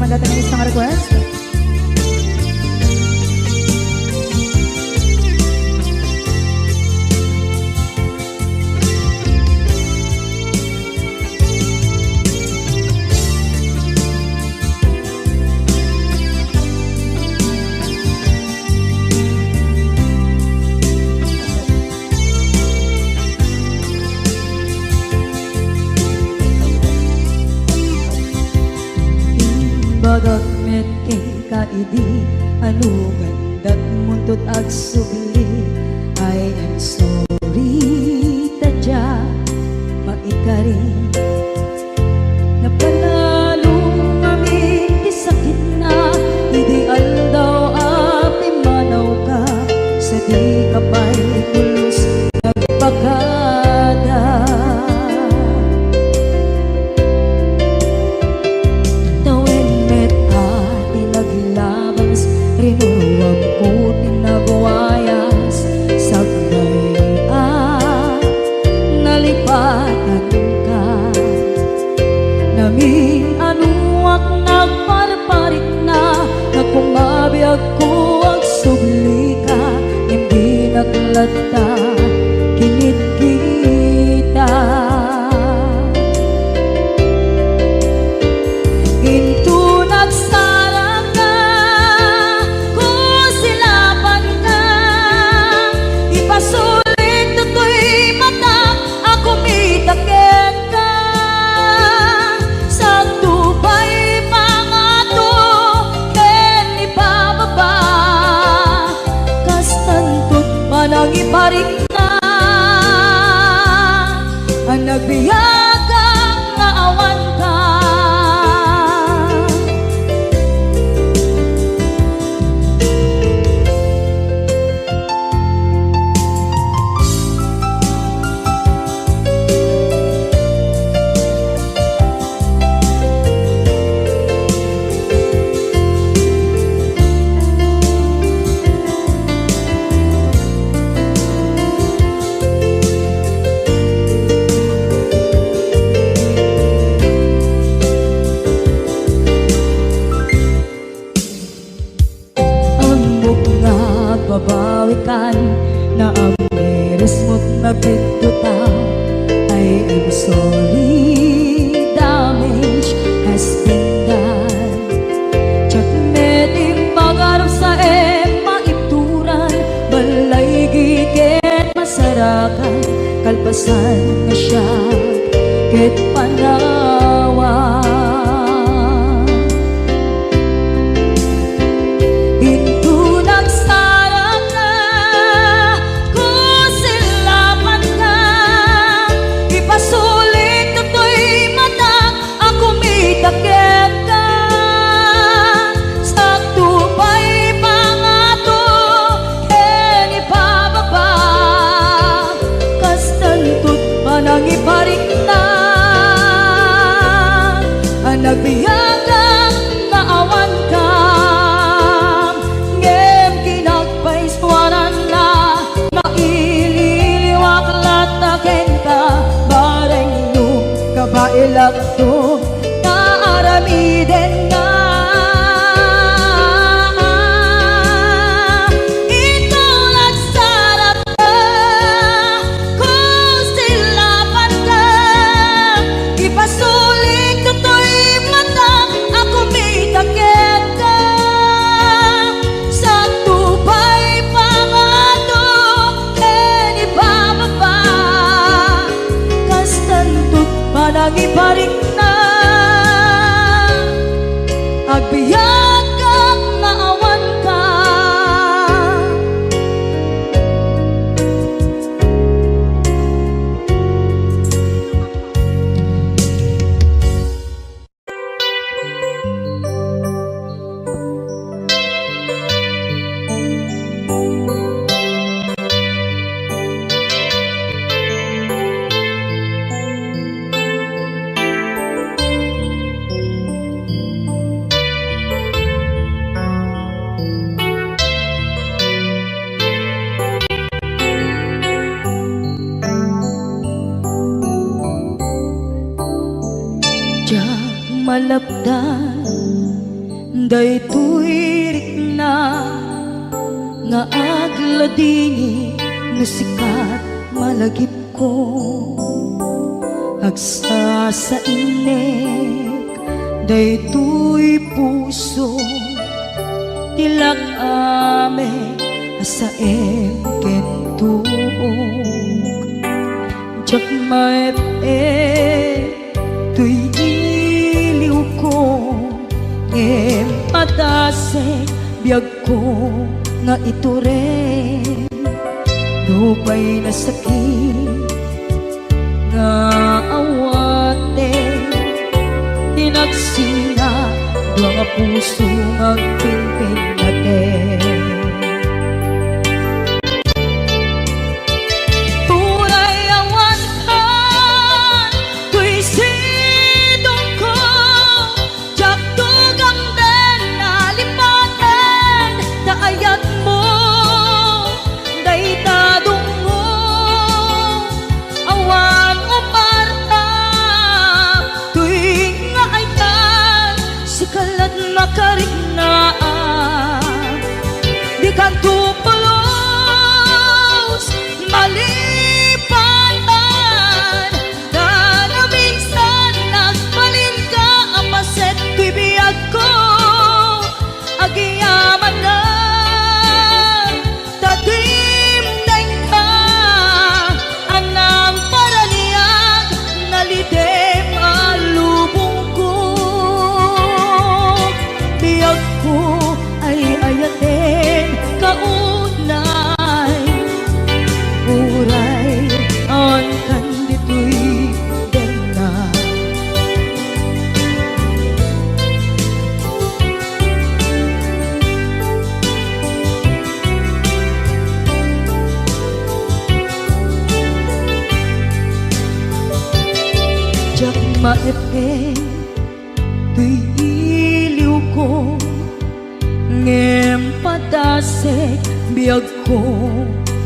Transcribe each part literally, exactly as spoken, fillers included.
Dati nga isang request. Imbagak met kenka idi, ano nga indatmonto agsubli? I am sorry, ta dia maikari. Napanalo ngamin ti sakitna, idi aldaw a pimmanawka, sadika pay pulos nagpakada. Tawen met a ti naglabas, rinuruamko ti nagwayas, sakbay a nalipatanka. Namin-anoak nagparparikna, nagkumabiagko agsublika, ngem dinak latta kinitkita. Inton agsarangka, kusilapanka, ipasulit toy matak a kumita kenka. Sakto pay pangato ken ibababa, kastanto ti panangiparikna a nagbiagak nga awanka. Ammok nga agbabawikan, naamirismot nga biddota. I am sorry, damage has been done. Diak met immagarup sa em maibturan, balay ket masarakan, kalpasan nga siak ket panawan. Inton agsarangka, kusilapanka, ipasulit toy matak a kumita kenka. Sakto pay pangato ken ibababa, kastanto ti panangiparikna a nagbiagak nga awanka. Ngem kinagpaisuaranna, maililiwak latta kenka, bareng no kabaelakto nga aramiden nga. Inton agsarangka, kusilapanka, ipasulit toy matak a kumita kenka. Sakto pay pangato ken ibababa, kastanto ti panangiparikna, agbiagak nga awanka. Diak malapdan Daytoy rikna nga agladingit no sika ti malagipko. Agsasainek daytoy puso ti lak-am a saem ken tuok. Diak maep-ep toy iliwko, ngem padasek biagko nga itureng. Nupay nasakit nga awaten, inagsina dua nga puso nga agpinpinnaten. Uray awan kan toy sidongko, diak tugamden a lipaten ta ayatmo dayta dungngo. Awan uparta toy nga ayat, sika laeng makariknaan. Dikanto pulos malipatan, ta naminsan nagbalinka a paset toy biagko. Agyamanak ta dimdengka, a nangparaniag, nalidem a lubongko. Biagko, ay-ayatenka unay, uray awan kan ditoy denna. Diak maep-ep toy iliwko, ngem padasek biagko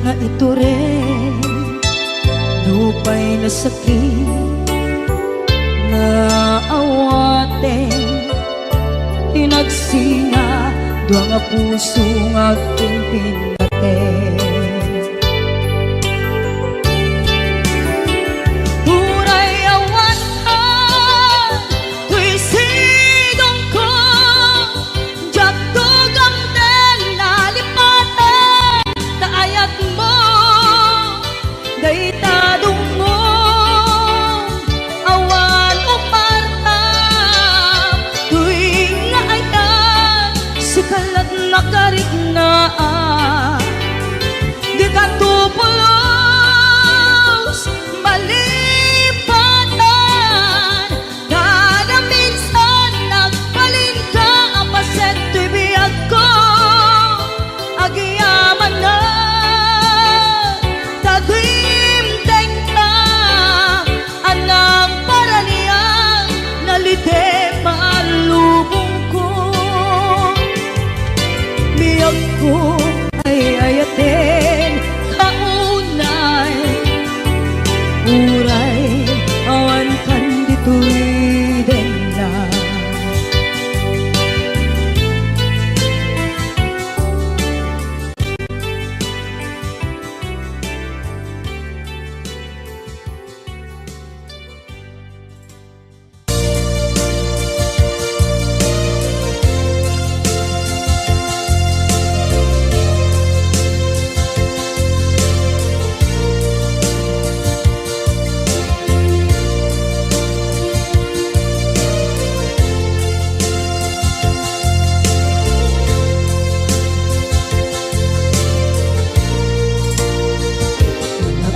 nga itureng. Nupay nasakit nga awaten, inagsina dua nga puso nga agpinpinnaten. Uray awan kan toy sidongko, diak tugamden a lipaten ta ayatmo dayta dungngo. Awan uparta toy nga ayat, sika laeng makariknaan. Dikanto pulos malipatan, ta naminsan nagbalinka a paset toy biagko. Agyamanak ta dimdengka, a nangparaniag, nalidem a lubongko. Biagko, ay-ayatenka unay, uray awan kan ditoy denna.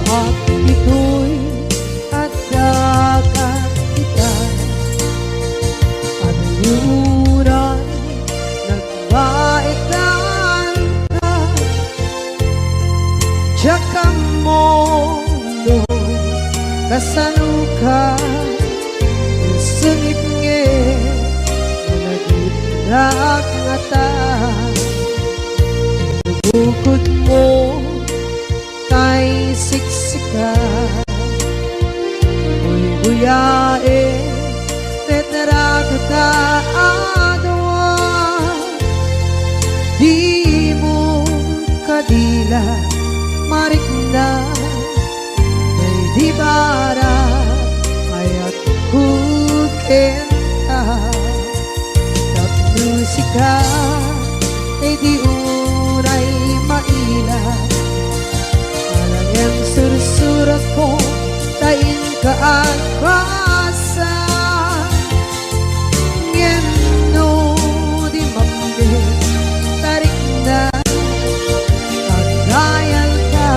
Naak ditoy adda ket ita, anuran nagbaekan ka. Diak ammo no kasanoka, sungit ngarud nga nagitnak ngata. Bukodmo tay siksika, buybuyaen ti ragitta a dua. marikna, daydi bararayatko kenka. Tapno sika, daydi unay maila, alang-alang sursuratko, ta inka agbasa. Ngem no di mamdi, tarikna, agdayalka,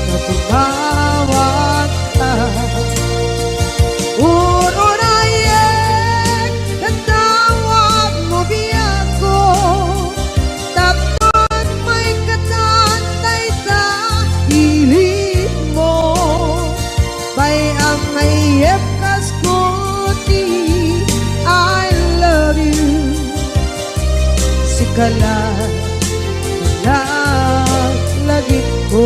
ta tumawagka. Ur-urayek, katawagmo biagko, tapno maikatan dayta ilinmo. Bay-am nga iyepkasko ti I love you. Sika la, laglagipko.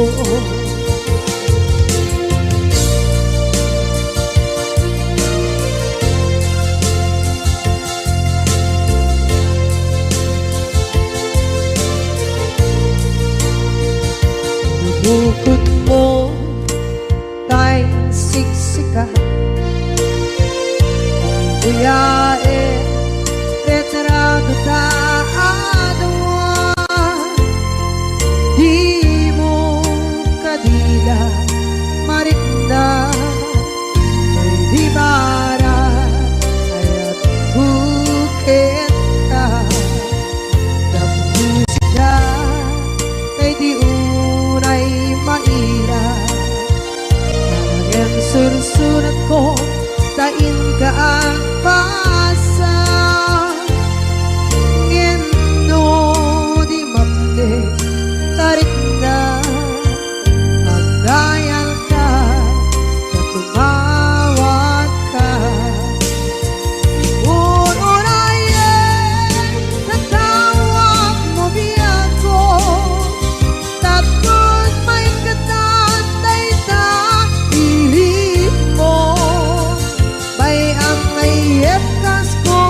Bukod mo tay siksika. Uyaen, retrato ta a dua. Dimo kadila, marikna, daydi bararayatko kenka. Tapno sika, daydi unay maila, ngem sursuratko, ta inka agbasa. Ngem no di mamdi, tarikna, agdayalka, ta tumawagka. Ur-urayek, katawagmo biagko, tapno maikatan dayta ilinmo. Bay-am nga iyepkasko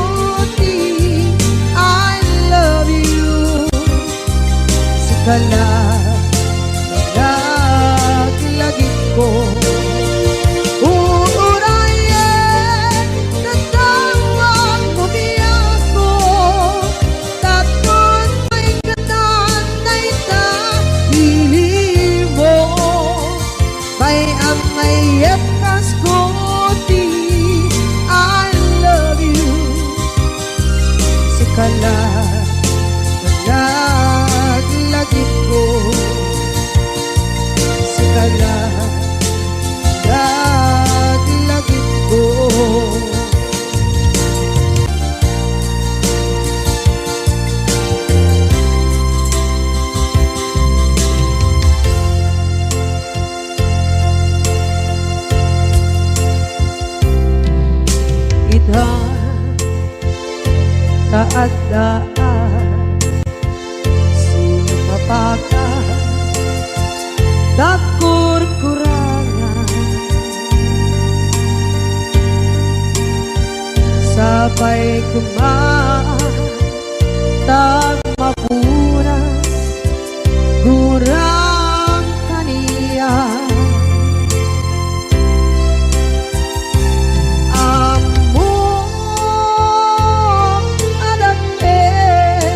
ti I love you. Sika la, laglagipko. Ur-urayek, katawagmo biagko, tapno maikatan dayta ilinmo. Bay-am nga iyepkasko ti I love you. Sika la, laglagipko. Sika la, laglagipko. Ita, ta adda a sumapakak, dagkurkurangan. Sapay koma ta mapunas, gurang kaniak. Ammok a dakkel,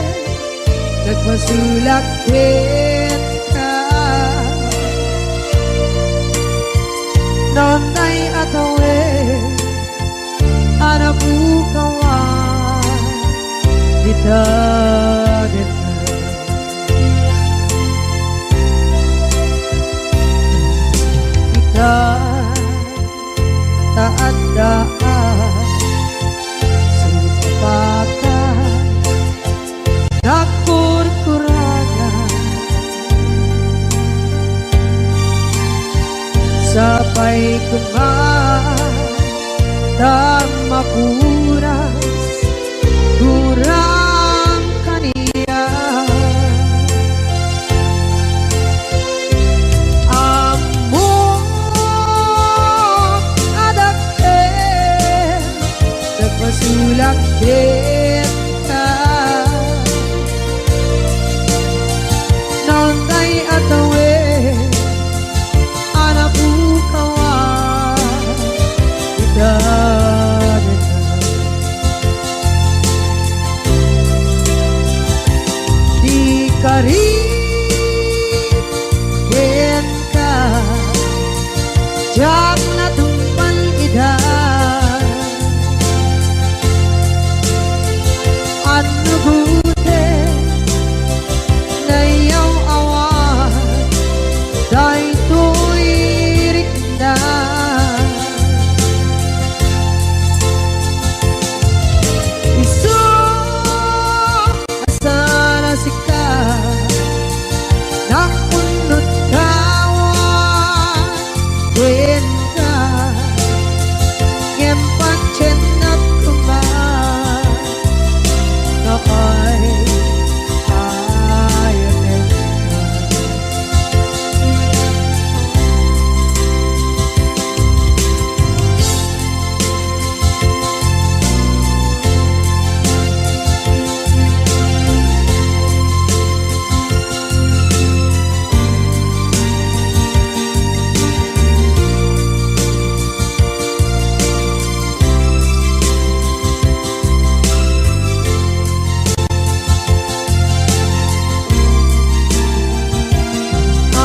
nagpasulak kenka. Nonay a tawen a napukawan dita dita. Ita, ta adda a sumapakak, dagkurkurangan. Sapay koma ta mapunas, gurang kaniak. Ammok a dakkel, nagpasulak kenka. Nonay a Diak natungpal ida. Annugoten nayaw-awan daytoy rikna. Isu a saan a sika, nakunot kawan kenka, ngem patiennak koma, no ay ayatenka.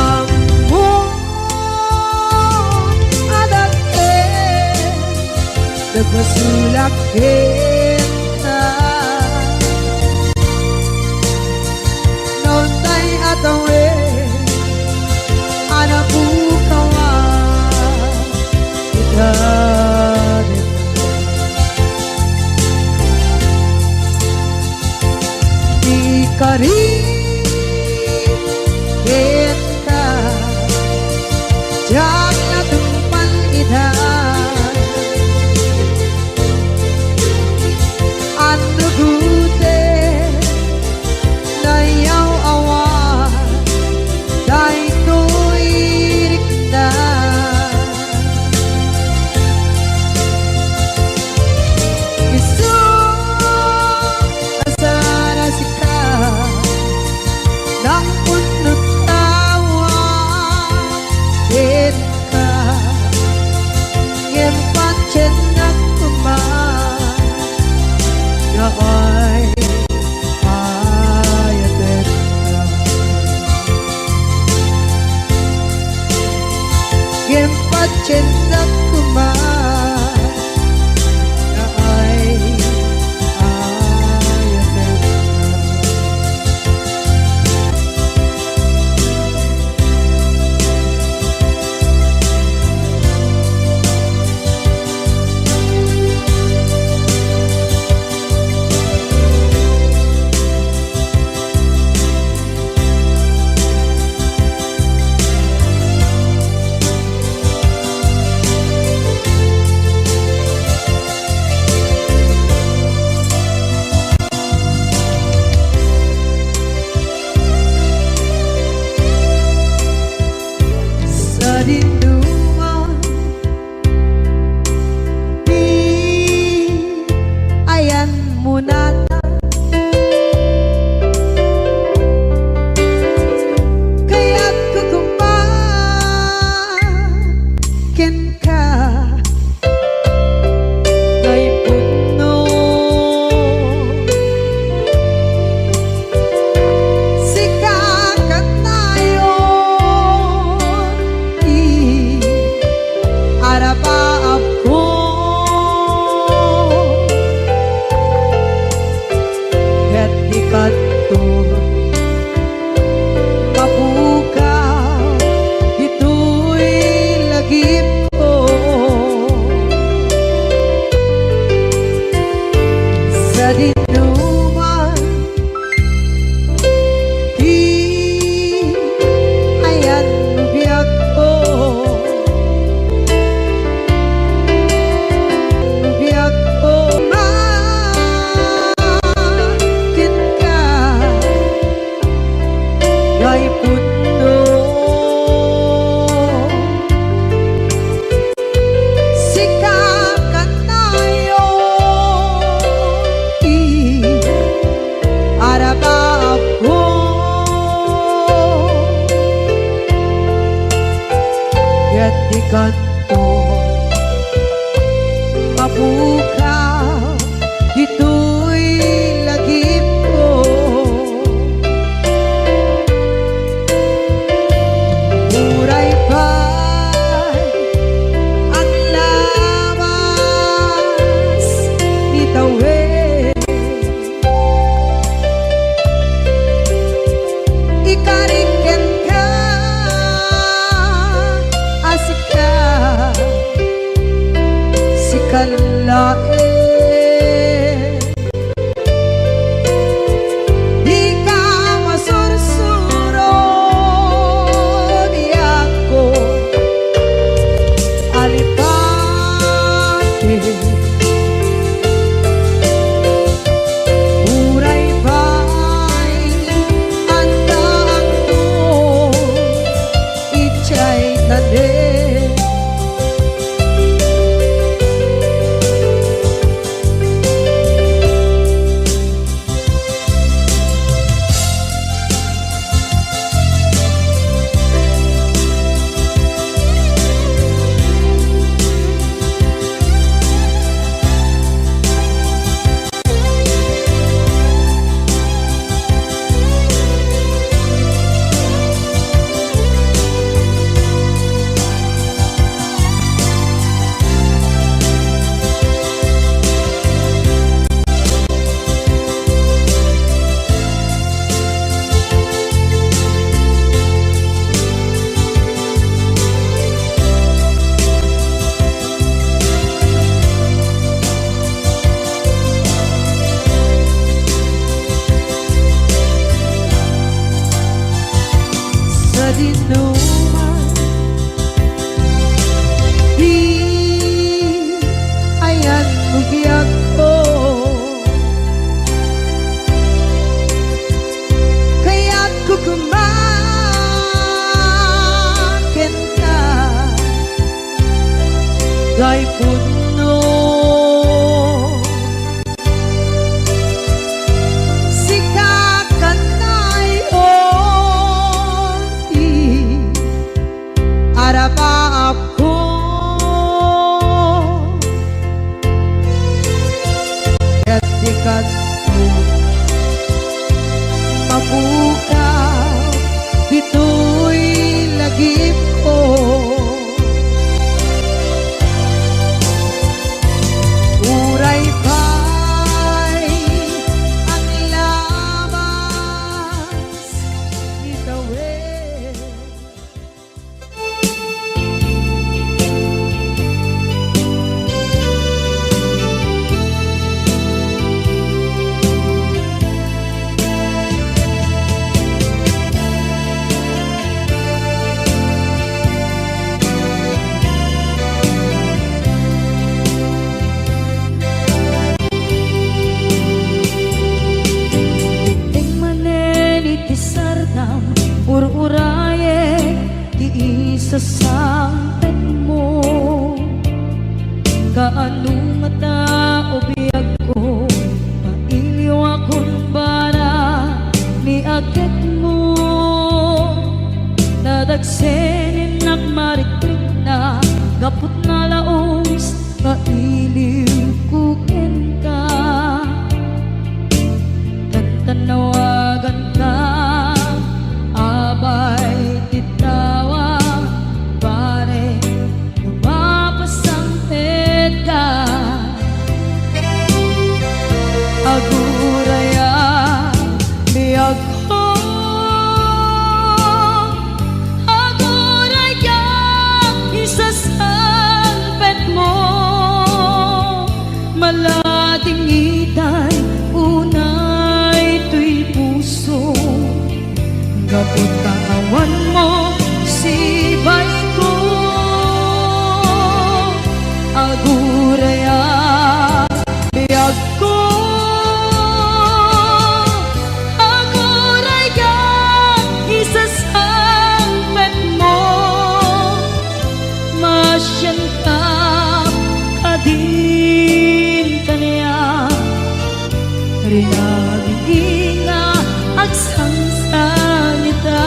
Ammom a dakkel ti pasulak kenka. Naunay a tawen a napukawan ita. Di karit kenka, diak natungpal ida. Annugoten nayaw-awan daytoy rikna. Isu a saan a sika, nakunot kawan kenka, ngem patiennak koma, no ay ayatenka. Ngem patiennak koma, no ay ayatenka. Sadinoman ti ayanmo nata. Kayatko koma kenka, nga ipudno. Sika kanayon ti arabaabko. Ket di kanto mapukaw ditoy lagipko. Sadinoman ti ayanmo biagko, biagko, ma kenka, nga ipudno. Sika kanayon ti arabaabko. Ket di kanto mapukaw ditoy lagipko. Uray pay laeng. Dika masursuro, biagko, alipate. Uray pay addaanto idiay tanem. Sadinoman, di ayan mo biagko. Kayatko koma kenka, Daypunno. Sika kanayon ti arapaapko. Ket di kadto mapukaw ditoy lagipko. Uray pay aglabas ni tawen. Idiay manen iti sardam, ur-urayek ti isasangpetmo. Kaano ngata, o biagko, mailiwakon bara ni aketmo. Nadagsen innak marikrikna gapu ta nalaus nga iliwko kenka. Tantannawaganka, abay ti tawa, pare, no mapasangpetka. Aguraya, biagko, aguraya, isasangpetmo. Malading itay unay toy puso, gapu ta awan mo sibayko. Aguraya, biagko, aguraya, isasangpetmo. Masianka, kadin kaniak, rinagidi nga agsangsangita.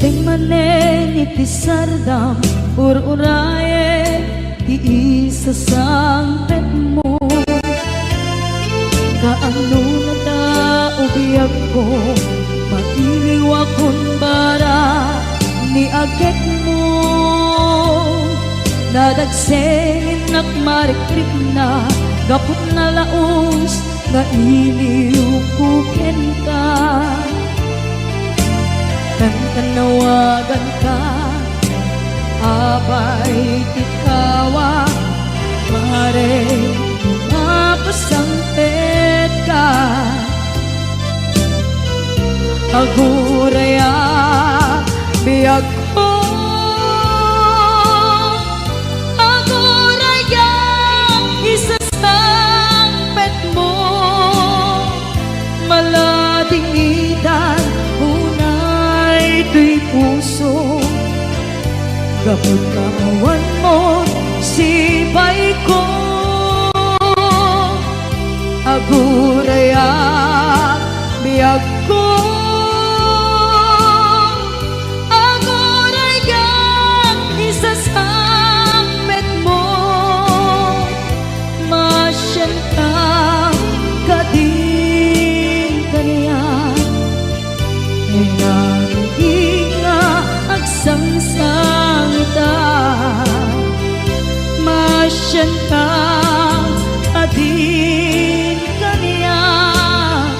Idiay manen iti sardam, ur-urayek ti isasangpetmo. Mailiwakon bara ni agekmo, nadagsennak marikrikna gapu ta nalaus nga iliwko kenka. Kankannawaganka, apay ti kawa, mare, mapasangpetka. Agurayak, biagko. Agurayak, isasangpetmo. Maladingitan unay toy puso. Gapu ta awan mo sipayko. Agurayak, biagko. Agurayak, isasangpetmo. Masianka kadin kaniak. Nangngeging nga agsangsangitak, masianka kadin kaniak.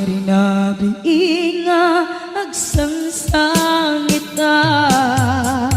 Rinabii nga agsangsangitak.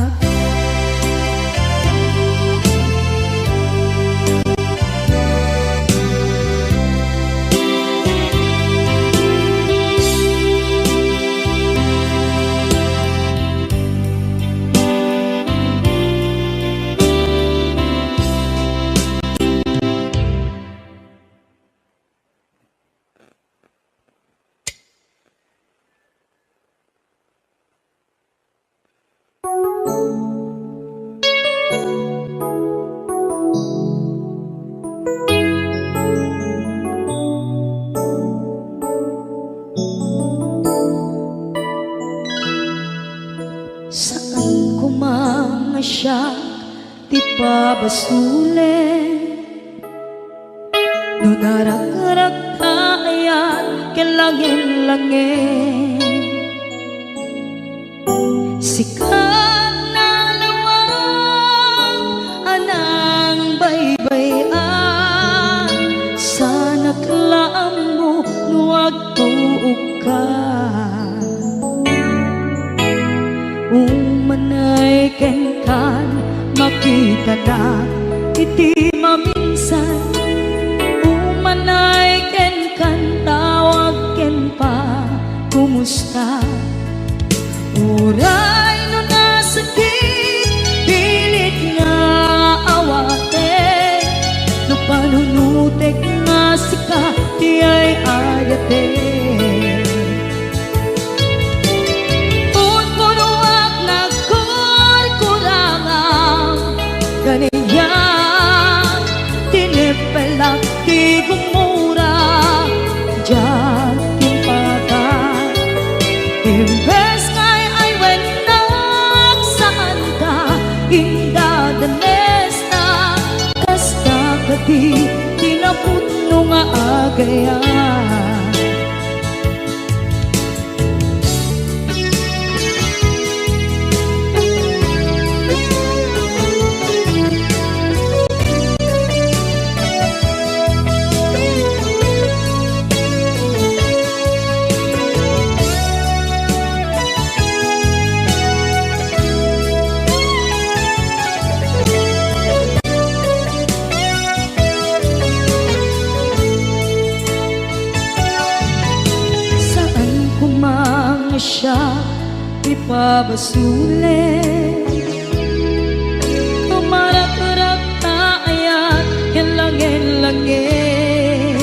Saan koma nga siak ti pabasolen. No narakrak ta ayat ken langen-langen, sika nalawag a nangbaybay-an, sanak la ammo no agtuokka. Umanay kenkan, makitanak iti maminsan. Umanay kenkan, tawag ken pa, kumusta? Uray no nasakit, pilit nga awatek. No panunotek nga sika ti ay-ayatek. Pudpuduak, nagkurkurangak, kaniak, tineppelak ti gumura, diak timpata. Imbes nga ay-aywennak, saanka, indadanesnak, kasta kadi ti napudno nga agayat. Saan koma nga siak ti pabasolen. Tumarakrak ta ayat ken langen-langen.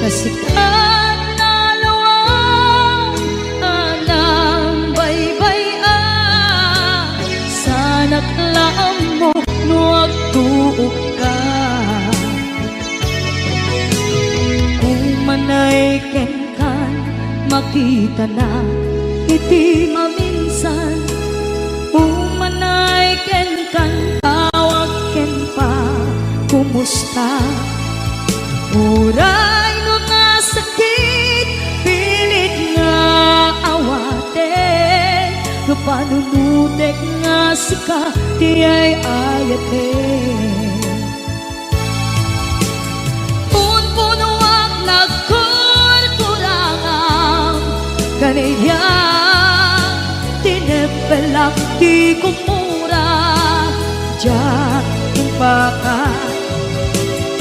Kasikat nalawag a nangbaybay-an, sanak la ammo no agtuokka. Umanay kenkan, makitanak iti maminsan. Umanay kenkan, tawag ken pa, kumusta? Uray no nasakit, Nanunutek nga sika ti ay-ayaten. Punpunoak nagkurkurangam, kaniak tineppelak ti kumura, diak impaka.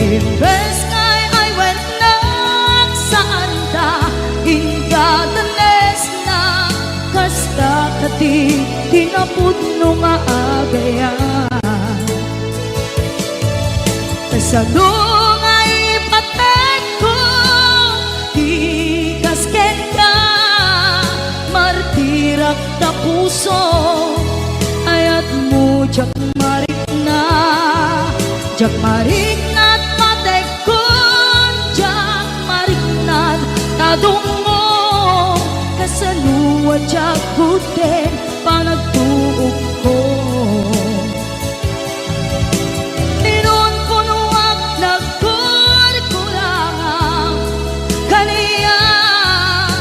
Imbes nga ay-ayatennak, saanda, indadanesna, kasta kadi ti napudno nga agayat. Kasano nga ipatekko ti kas kenka, martirak ta puso, ayatmo diak marikna, diak marikna ta patekkon, diak marikna ta dumngom, kasano a diak gudden panagtuokko. Inunpunoak nagkurkurangam, kaniak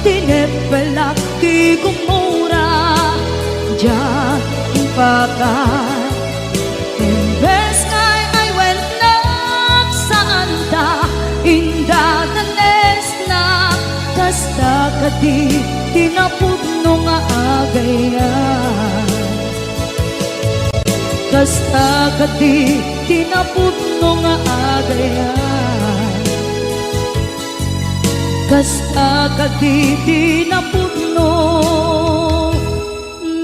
tineppelak ti kumura, diak impaka. Imbes nga ay-ayatennak, saanda, indadanesna, kasta kadi ti napudno nga agayat. Kasta kadi ti napudno nga agayat. Kasta kadi ti napudno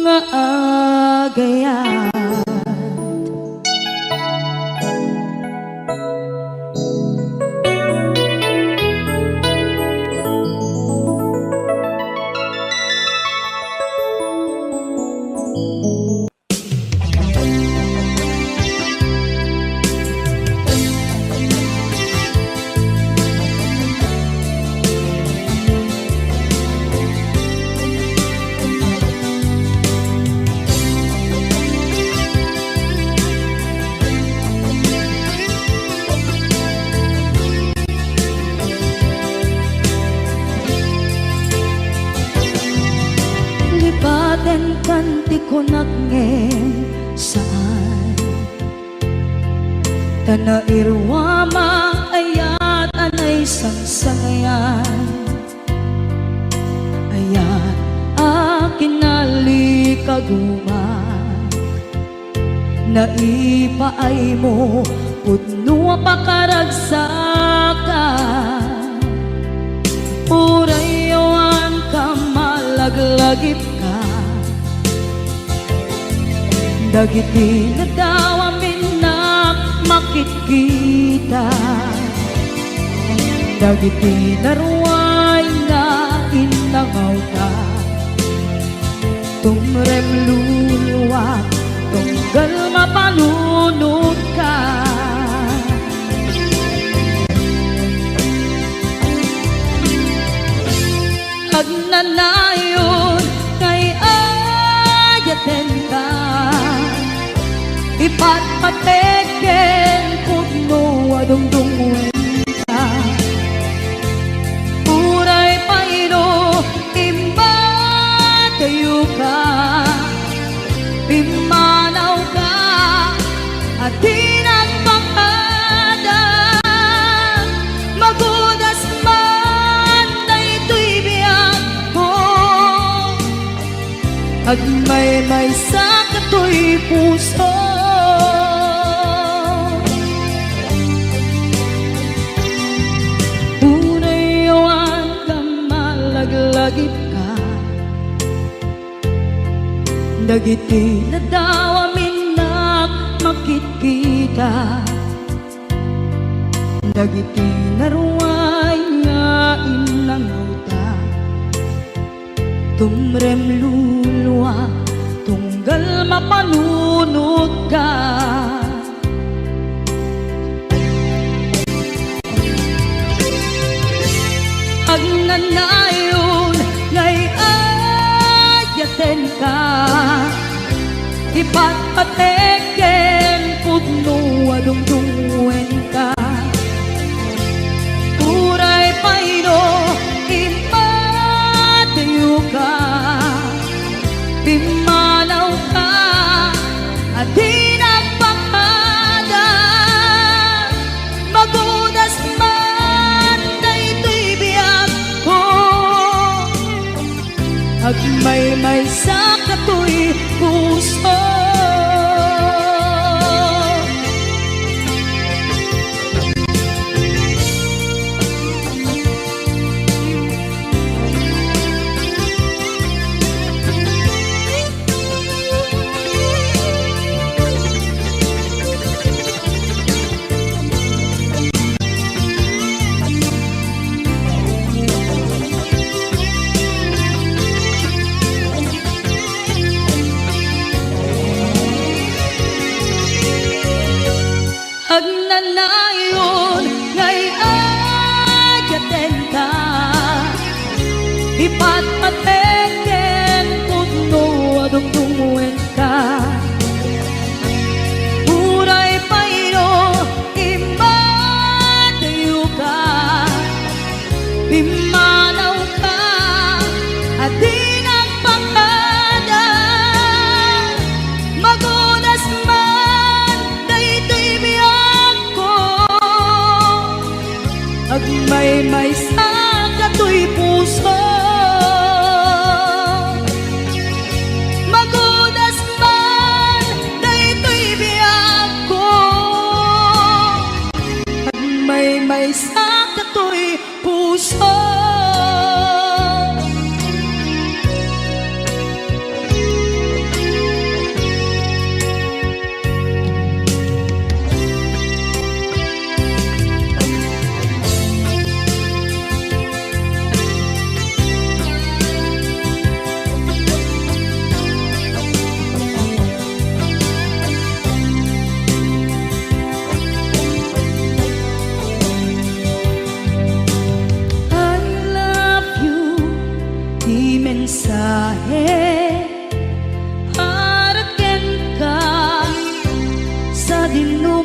nga agayat. Lipatenkan ti kunak ngem saan. Ta nairuam a ayat a naisangsangayan. Ayat a kinalikaguma. Naipaaymo pudno a pakaragsakan. Uray awan ka malaglagipka. Dagiti nadawaminnak makitkita. Dagiti naruay nga innangawta. Tumrem luluak, tunggal mapanunotka. Agnanayon nga ay-ayatenka, ipatpatek ken pudno a dungdungngoenka. Uray pay no imbatayoka, pimmanawka a di nagpakada. Magudas man daytoy biagko, agmaymaysa katoy puso. Uray awan ka malaglagipka. Dagiti nadawaminnak makitkita. Dagiti naruay nga innangawta. Tumrem luluak, tunggal mapanunotka. Agnanayon nga ay-ayatenka, ipatpatek ken pudno a dungdungngoenka. Uray pay no imbatayoka, pimma-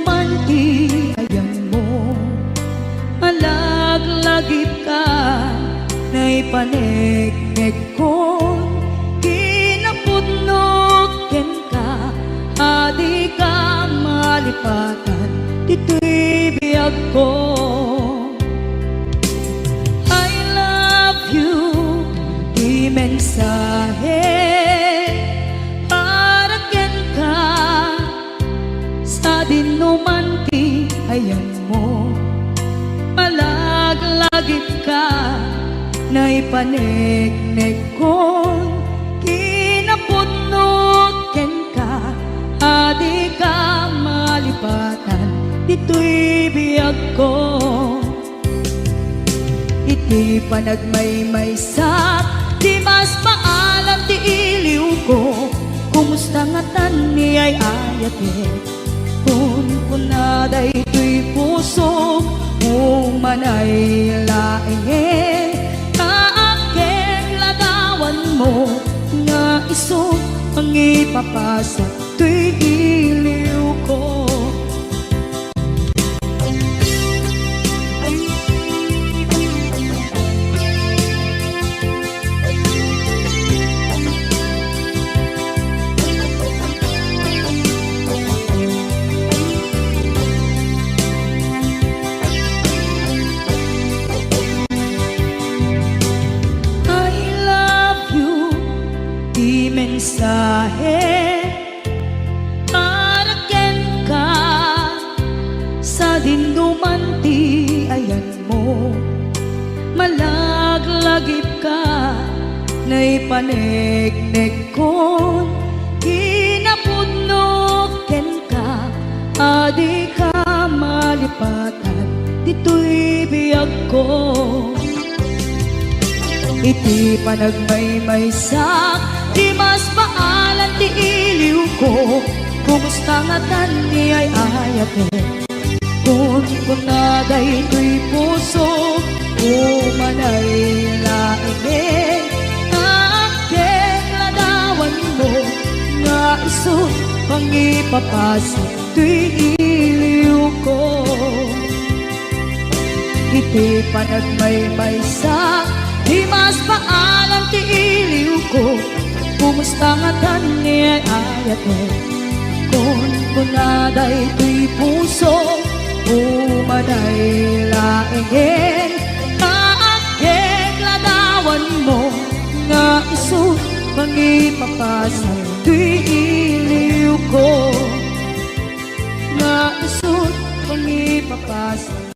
man ti ayanmo. Malaglagipka, naipaneknekkon, kinapudnok kenka, a dika malipatan ditoy biagko. I love you, ti mensahe para kenka, sadinoman ti ayanmo. Malaglagipka, naipaneknekkon, kinapudnok kenka, a dika malipatan ditoy biagko. Iti panagmaymaysak, dimas paalam ti iliwko. Kumusta ngatan ni ay-ayatek? Kunkuna daytoy pusok, umanay laengen, ta agkek ladawanmo nga isu mangipapasak toy iliwko. I love you, ti mensahe para kenka, sadinoman ti ayanmo. Malaglagipka, naipaneknekkon, kinapudnok kenka, a dika malipatan ditoy biagko. Iti panagmaymaysak, dimas paalam ti iliwko. Kumusta ngatan ni ay-ayatek? Kunkuna daytoy pusok, umanay laengen, ta agkek ladawanmo nga isu mangipapasak toy iliwko. Iti panagmaymaysak, dimas paalam ti iliwko. Kumusta ngatan ni ay-ayatek? Kunkuna daytoy pusok, umanay laengen, ta agkek ladawanmo nga isu mangipapasak toy iliwko. Nga isu mangipapasak.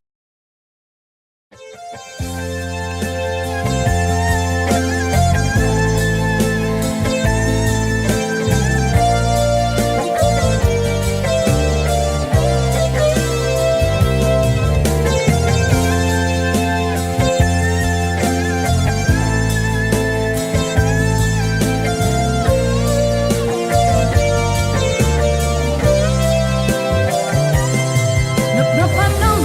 Napnapan lang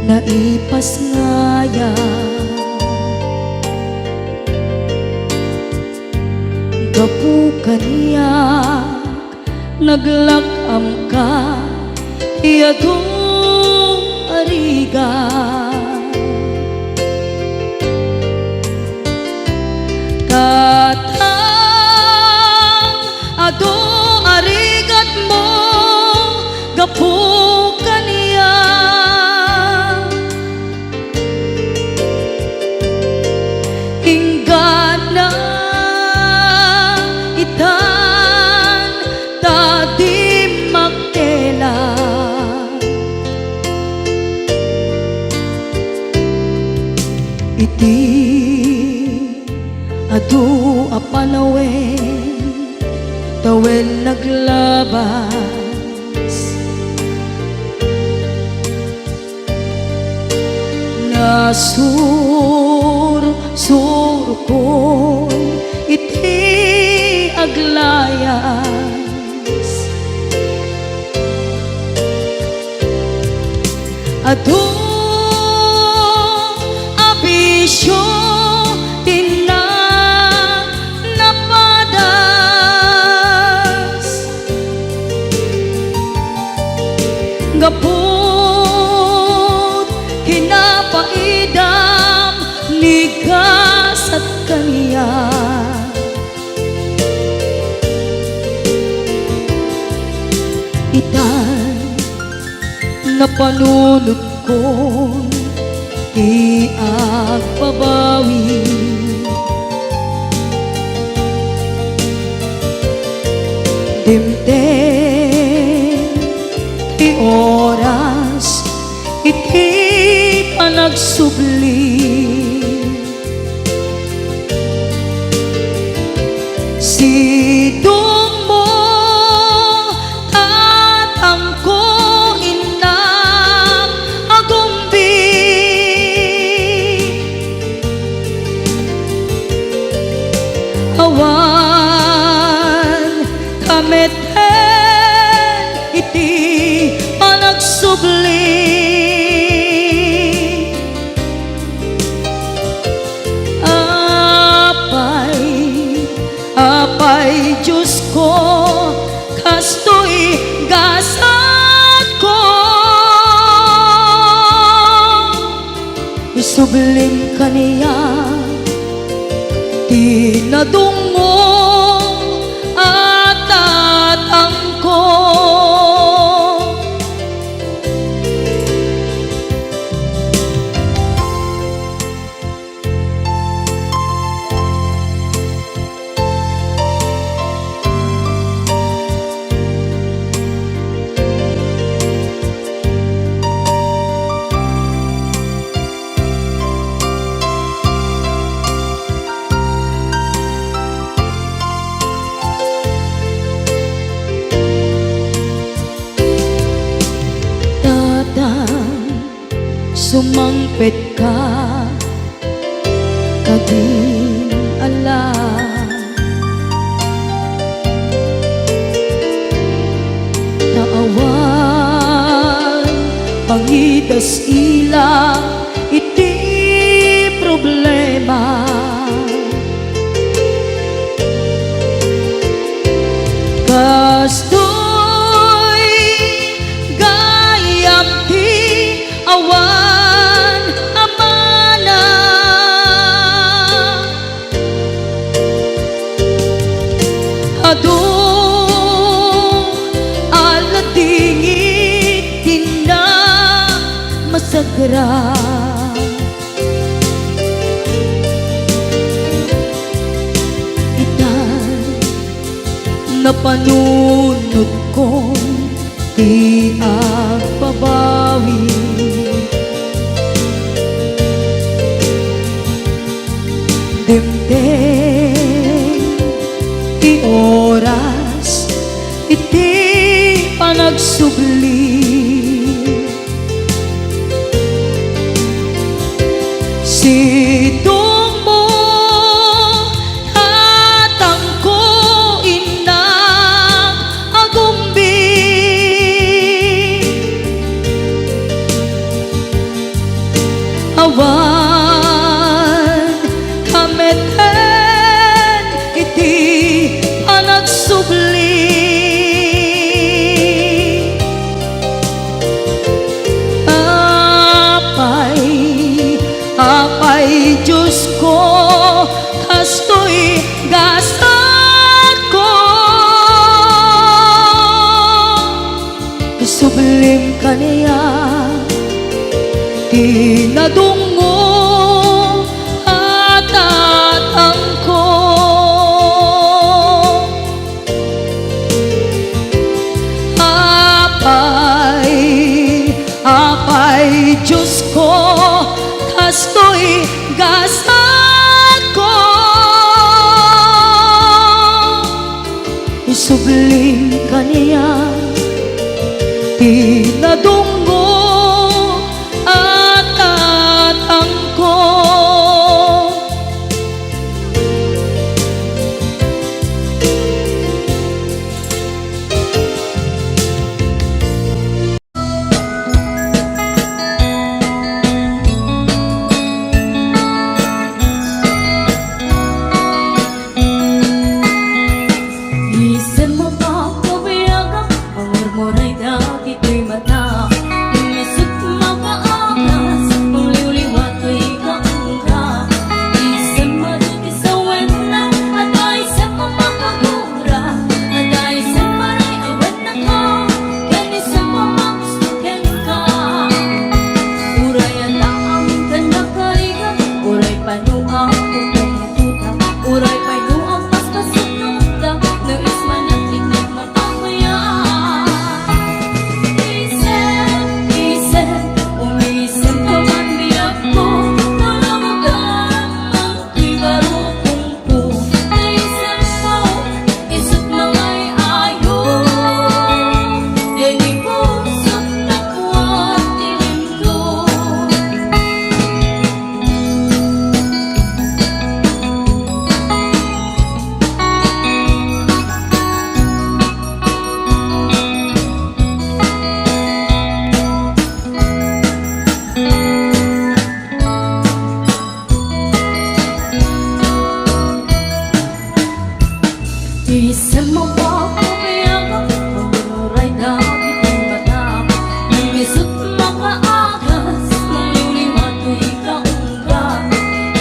Naipasngayam gapu kaniak, naglak-amka ti adu a rigat. Tatang, adu a rigatmo gapu kaniak. Inggana itan ta dimmak tela. Iti adu a panawen, tawen naglabas. Nasursurkon iti aglayas. Adu a bisio ti na-, napadas. Gapu kinapaidam ni gasat kaniak. Itan, napanunotkon ti agbabawi. Dimteng ti oras iti panagsubli. Sidongmo, tatangko, innak, agumbi. Awan ka met iti panagsubli. Apay, Apay Diosko, kastoy gasatko. Isublim kaniak ti nadungngong a tatangko. Tatang, sumangpetka kadin ala. Ta awan pangidas-ila iti problema. Kastoy gayam ti awan a mana. Adu a ladingit ti namasagra. Itan, napanunotkon ti agbabawi. Dimteng ti oras iti panagsubli. Sidongmo, tatangko, innak, agumbi. Awan kameten iti panagsubli. Apay, Apay Diosko, kastoy gasatko. Isublim kaniak ti nadungngom a tatangko. Apay, Apay Diosko, kastoy gasatko. Isublim kaniak ti nadungngom a tatangko. Isem mo pa, kabayagak, ang murmuray dagitoy mata. Umisip makaagas, ang liwliwa toy kaungga. Isem mo dagiti sawenna, adda isem mo makagura. Adda isem maray awan nako, ken isem mo magusto kenka. Uray adda amin kaniak karigat, uray pay no agpupungkutak, uray pay no agpaspasuknoktak, no ismanak iknak mapapaya. Isem, isem, umisem ka man biagko, no lumagam man ti barukongko, ta isem mo, isut mangay-ayo, dagiti pusok nakuan ti lintog. Isem mo pa, kabayagak, uray dagiti mata. Umisut makaagas, naliwliwa toy kaungga.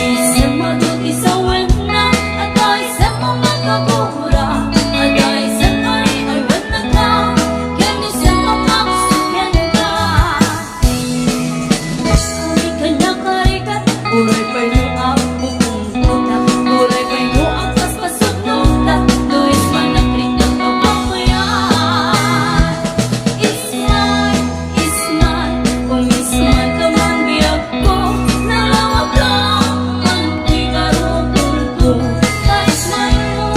Isem mo dagiti sawenna, adda isem mo makagura. Adda isem maray awan nako, ken isem mo magusto kenka. Uray kaniak karigat, uray pay no agpupungkutak, uray pay no agpaspasuknoktak, no ismanak iknak mapapaya. Ismay, ismay, umismay ka man biagko, nalawag ka man ti barukongko, ta ismay mo,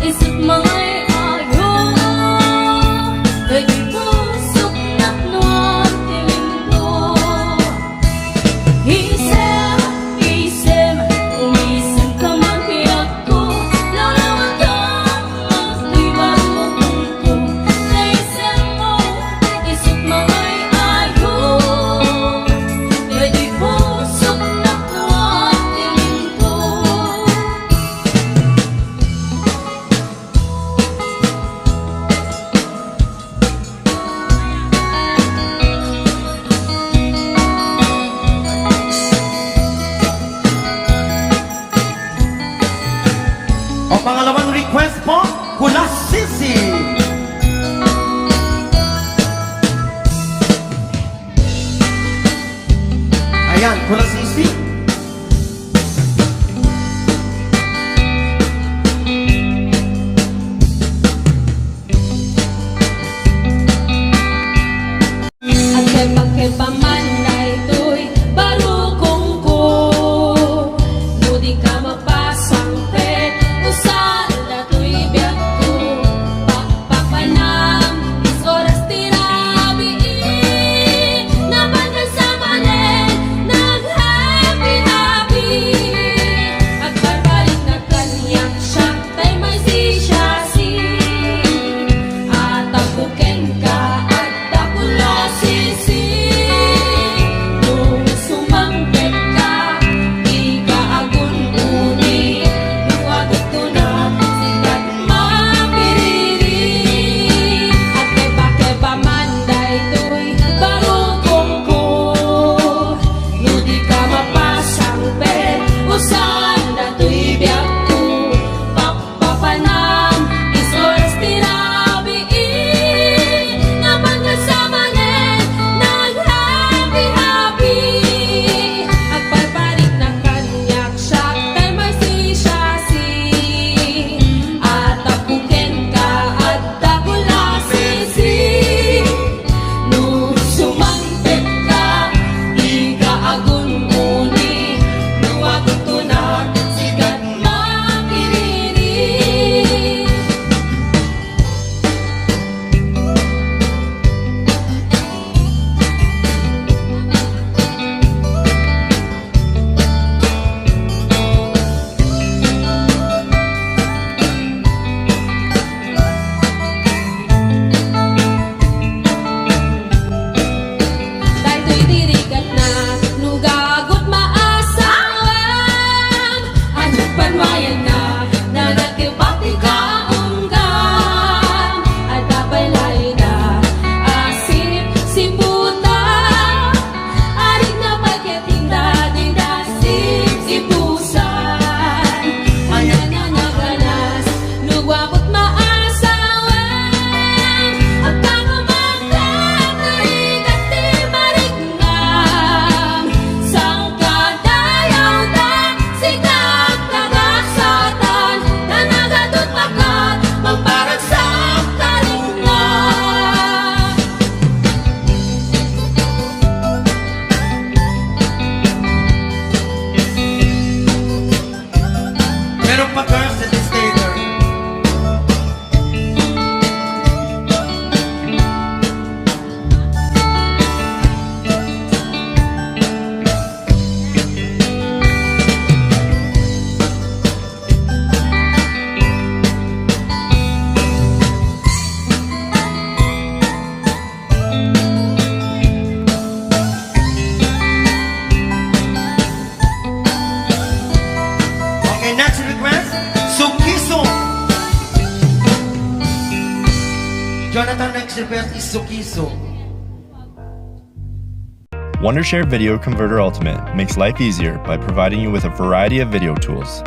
isut mangay-ayo, dagiti pusok nakuan ti lintog. Isem, isem, umisem ka man biagko, nalawag ka man ti barukongko, ta isem mo, isut mangay-ayo, dagiti pusok nakuan ti lintog. O, pangalawang request po, Kulasisi. Ayan, Kulasisi. Agkebakeba man daytoy barukongko, no di ka mapasangpet, usa datoy biagko. Pakpapanam, is oras ti rabii, nabanag sa manen, naghappy Next request, Sukiso. Jonathan, next request is Sukiso. Wondershare Video Converter Ultimate makes life easier by providing you with a variety of video tools,